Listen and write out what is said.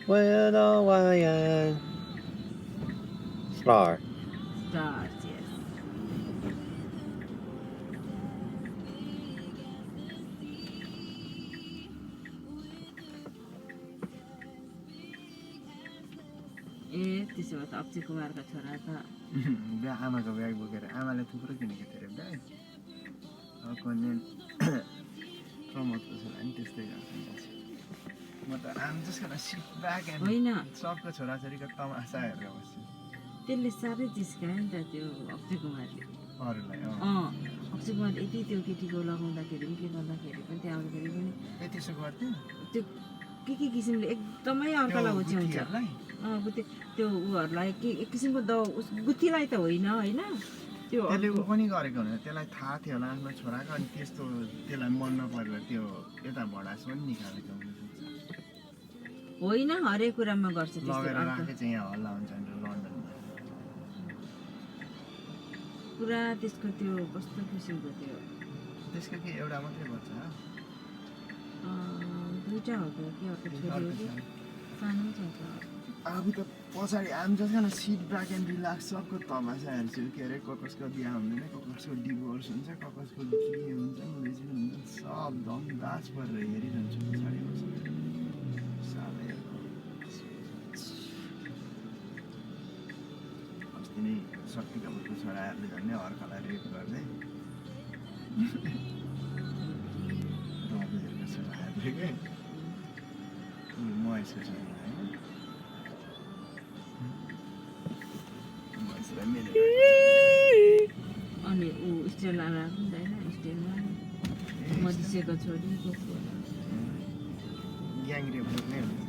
When Hawaiian Star. Stars, yes. ए त्यसो भए त अक्षय कुमारका छोरा त आमाको ब्याग बोकेर आमाले थुप्रो किनेको थियो अरे ब्याग अब कन्यान प्रमोदको छोरा नि त्यस्तै गर्छ म त आम जस्ट गonna sit back and होइन सबको छोराछोरीको तमासा हेरेर बस्छु त्यसले साह्रै जिस्कायो नि त त्यो अक्षय कुमारले अरूलाई अक्षय कुमार यति त्यो केटीको लगाउँदाखेरि पनि के गर्दाखेरि पनि त्यहाँ आउँदाखेरि पनि ए त्यसो गर्थ्यो त्यो के किसिमले एकदमै अर्कालाई होच्याउँछ गुत्तीहरूलाई? त्यो उहरूलाई के एक किसिमको गुत्तीलाई त होइन होइन त्यो त्यसले ऊ पनि गरेको हुँदैन त्यसलाई थाहा थियो होला आफ्नो छोराको अनि त्यस्तो त्यसलाई मन नपरेर त्यो यता भडास पनि निकालेको हुनसक्छ होइन हरेक कुरामा गर्छ त्यस्तो लगेर अर्को राखे चाहिँ यहाँ हल्ला हुन्छ नि लन्डनमा पुरा त्यसको त्यो कस्तो किसिमको त्यो त्यसको के एउटा मात्रै बच्चा दुईटा हो त्यो के अर्को छोरी हो कि सानो छ त अब त पछाडि आम जसमा सिट ब्याक एन्ड रिल्याक्स सबको तमासा हेर्छु के अरे कसको बिहा हुँदैन कसको डिभोर्स हुन्छ कसको के हुन्छ लेजिन हुन्छ सब दमदास परेर हेरिरहन्छु पछाडि बसेर साह्रै अस्ति नै शक्ति कपुरको छोराहरूले झन्डै अर्कालाई रेप गर्दै रविहरूको छोराहरूले के महेशको छोरा अनि ऊ स्टेला राख्नु होइन स्टेलमा मधिसेको छोरी ग्याङ रेप नै हुन्छ